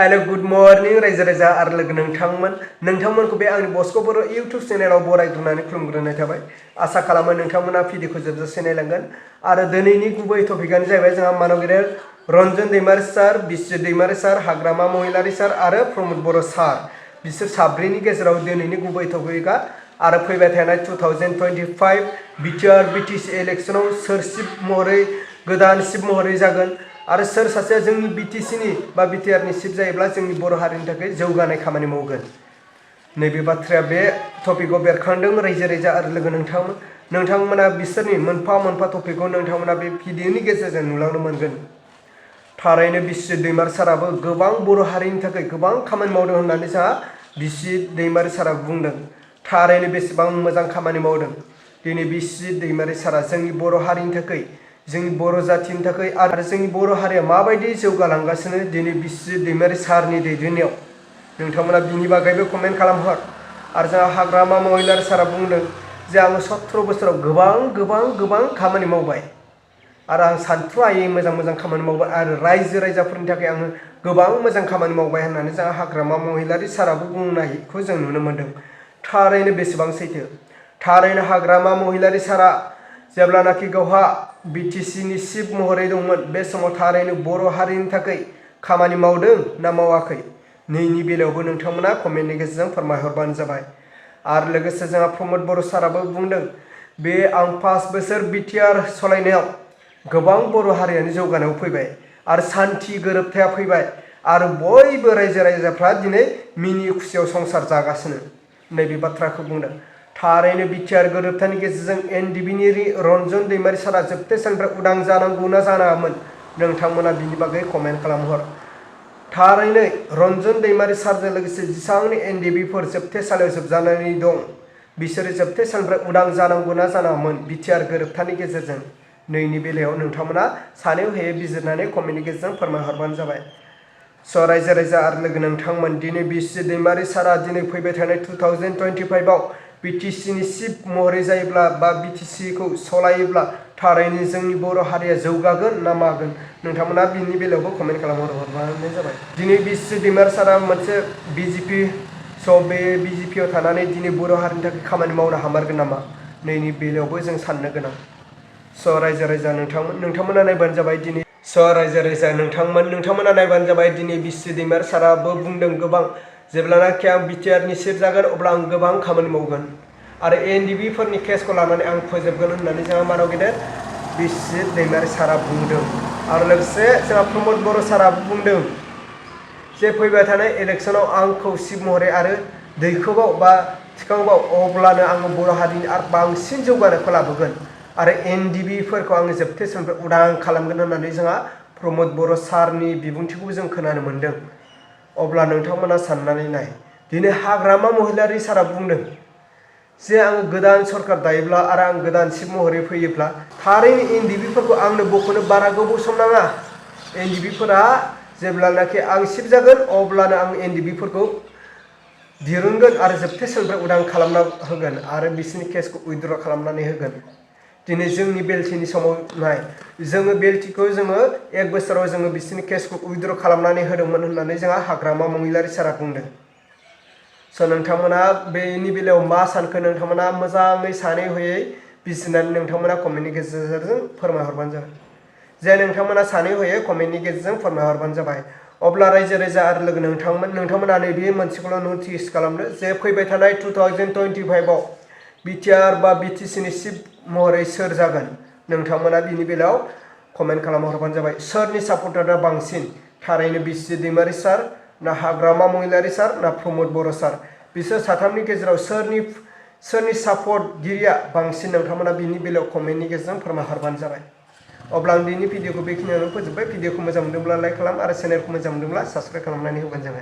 Hello good morning रायजो राजा आरो लोगो नोंथांमोनखौ बे आंनि बस्क' बर' इउटुब चेनेलाव बरायग्रोनानै खुलुमग्रोनाय थाबाय। आसा खालामो नोंथांमोना भिडिअखौ जोबजासे नायलांगोन आरो दिनैनि गुबै टपिकआनो जाहैबाय जोंहा मानव गेदेर रन्जन दैमारि सार, बिस्वजित दैमारि सार, हाग्रामा महिलारि सार आरो प्रमद बर' सार बिसोर साब्रैनि गेजेराव दिनैनि गुबै टपिकआ आरो फैबाय थानाय 2025 बिटिआर बिटिसि इलेक्शनाव सोर चिफ महरै गोदान चिफ महरै जागोन आरो सोर सासेया जोंनि बिटिसिनि बा बिटिआरनि चिफ जायोब्ला जोंनि बर' हारिनि थाखाय जौगानाय खामानि मावगोन। नैबे बाथ्राया बे टपिकआव बेरखांदों रायजो राजा आरो लोगो नोंथांमोना बिसोरनि मोनफा मोनफा टपिकखौ नोंथांमोना बे भिडिअनि गेजेरजों नुलांनो मोनगोन। थारैनो बिस्वजित दैमारि साराबो गोबां बर' हारिनि थाखाय गोबां खामानि मावदों होननानै जोंहा बिस्वजित दैमारि सारा बुंदों। थारैनो बेसेबां मोजां खामानि मावदों। दिनै बिस्वजित दैमारि सारा जोंनि बर' हारिनि थाखाय, जोंनि बर' जाथिनि थाखाय आरो जोंनि बर' हारिया माबायदि जौगालांगासिनो दिनै बिस्वजित दैमारि सारनि दैदेननायाव नोंथांमोना बिनि बागैबो कमेन्ट खालामहर। आरो जोंहा हाग्रामा महिलारि सारा बुंदों जे आङो 17 बोसोराव गोबां खामानि मावबाय आरो आं सानथ्र'हायै मोजां खामानि मावबाय आरो रायजो राजाफोरनि थाखाय आङो गोबां मोजां खामानि मावबाय होननानै जोंहा हाग्रामा महिलारि साराबो बुंनायखौ जों नुनो मोन्दों। थारैनो बेसेबां सैथो। थारैनो हाग्रामा महिलारि सारा जेब्लानाखि गावहा बिटिसिनि चिफ महरै दंमोन बे समाव थारैनो बर' हारिनि थाखाय खामानि मावदों ना मावाखै नैनि बेलायावबो नोंथांमोना कमेन्टनि गेजेरजों फोरमायहरबानो जाबाय। आरो लोगोसे जोंहा प्रमद बर' साराबो बुंदों बे आं 5 बोसोर बिटिआर सालायनायाव गोबां बर' हारियानो जौगानायाव फैबाय आरो सान्थि गोरोबथाया फैबाय आरो बयबो रायजो राजाफ्रा दिनै मिनि खुसियाव संसार जागासिनो नैबे बाथ्राखौ बुंदों। थारैनो बिटिआर गोरोबथानि गेजेरजों एनडिबिनि रन्जन दैमारि सारा जोबथेसालिनिफ्राय उदां जानांगौ ना जानाङामोन नोंथांमोना बिनि बागै कमेन्ट खालामहर। थारैनो रन्जन दैमारि सारजों लोगोसे जेसेबांनि एनडिबिफोर जोबथेसालियाव जोबजानानै दं बिसोरो जोबथेसालिनिफ्राय उदां जानांगौ ना जानाङामोन बिटिआर गोरोबथानि गेजेरजों नैनि बेलायाव नोंथांमोना सानै हयै बिजिरनानै कमेन्टनि गेजेरजों फोरमायहरबानो जाबाय। स' रायजो राजा आरो लोगो नोंथांमोन दिनै बिस्वजित दैमारि सारा दिनै फैबाय थानाय 2025आव बिटिसिनि चिफ महरै जायोब्ला बा बिटिसिखौ सालायोब्ला थारैनो जोंनि बर' हारिया जौगागोन ना मागोन नोंथांमोना बिनि बेलायावबो कमेन्ट खालामहरबानो जाबाय। दिनै बिस्वजित दैमारि सारा मोनसे बिजेपि बे बिजेपिआव थानानै दिनै बर' हारिनि थाखाय खामानि मावनो हामारगोन नामा नैनि बेलायावबो जों साननो गोनां। स' रायजो राजा नोंथांमोना नायबानो जाबाय दिनै नोंथांमोना नायबानो जाबाय दिनै बिस्वजित दैमारि साराबो बुंदों गोबां जेब्लानाखि आं बिटिआरनि चिफ जागोन अब्ला आं गोबां खामानि मावगोन आरो एनडिबिफोरनि केसखौ लानानै आं फोजोबगोन होननानै जोंहा मानव गेदेर बिस्वजित दैमारि सारा बुंदों। आरो लोगोसे जोंहा प्रमद बर' साराबो बुंदों जे फैबाय थानाय इलेक्शनाव आंखौ चिफ महरै आरो दैखोबाव बा थिखांबाव अब्लानो आङो बर' हारिनि आरो बांसिन जौगानायखौ लाबोगोन आरो एनडिबिफोरखौ आङो जोबथेसालिनिफ्राय उदां खालामगोन होननानै जोंहा प्रमद बर' सारनि बिबुंथिखौबो जों खोनानो मोन्दों। अब्ला नोंथांमोना साननानै नाय दिनै हाग्रामा महिलारि सारा बुंदों जे आङो गोदान सरकार दायोब्ला आरो आं गोदान चिफ महरै फैयोब्ला थारैनो एनडिबिफोरखौ आंनो बख'नो बारा गोबाव सम नाङा। एनडिबिफोरा जेब्लानाखि आं चिफ जागोन अब्लानो आं एनडिबिफोरखौ दिरुनगोन आरो जोबथेसालिनिफ्राय उदां खालामना होगोन आरो बिसोरनि केसखौ उइथड्र खालामनानै होगोन। दिनै जोंनि बेलटिनि समाव नाय जोङो बेलटिखौ 1 बोसोराव जोङो बिसोरनि केसखौ उइथड्र खालामनानै होदोंमोन होननानै जोंहा हाग्रामा महिलारि सारा बुंदों। स' नोंथांमोना बेनि बेलायाव मा सानखो नोंथांमोना मोजाङै सानै हयै बिजिरनानै नोंथांमोना कमेन्टनि गेजेरजों फोरमायहरबानो जाबाय। जे नोंथांमोना सानै हयै कमेन्टनि गेजेरजों फोरमायहरबानो जाबाय। अब्ला रायजो राजा आरो लोगो नोंथांमोना नैबे मोनसेखौल' नटिस खालामदो जे फैबाय थानाय 2025आव बिटिआर बा बिटिसिनि चिफ महरै सोर जागोन नोंथांमोना बिनि बेलायाव कमेन्ट खालामहरबानो जाबाय। सोरनि सापर्टारा बांसिन थारैनो बिस्वजित दैमारि सार ना हाग्रामा महिलारि सार ना प्रमद बर' सार बिसोर साथामनि गेजेराव सोरनि सापर्टगिरिया बांसिन नोंथांमोना बिनि बेलायाव कमेन्टनि गेजेरजों फोरमायहरबानो जाबाय। अब्ला आं दिनै भिडिअखौ बेखिनियावनो फोजोबबाय। भिडिअखौ मोजां मोनदोंब्ला लाइक खालाम आरो चेनेलखौ मोजां मोनदोंब्ला साबस्क्राइब खालामनानै होबानो जाबाय।